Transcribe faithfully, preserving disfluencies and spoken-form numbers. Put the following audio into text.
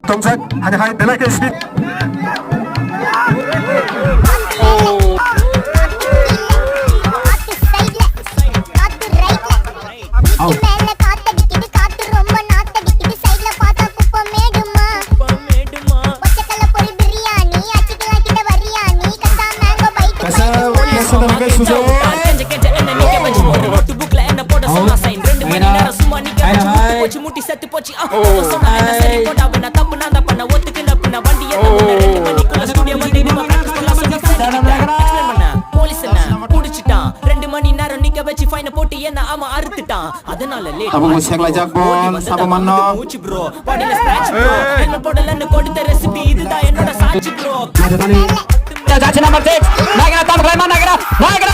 Tongjak, hani hai belai khe speed. Out. Kasa, kasa, kasa, sujo. Out. Aina hai. Aina hai. Police na, pudichita, rendu mani naro nika bachi fine poti ena ama artita. Adana le le. Abo mo seklai jak bon, sabo manno. Uchi bro, body le scratch bro. Eno body le ne kodi tere siti idu da eno da sachi bro. Jachi number six. Nagina tam klai man nagina. Nagina.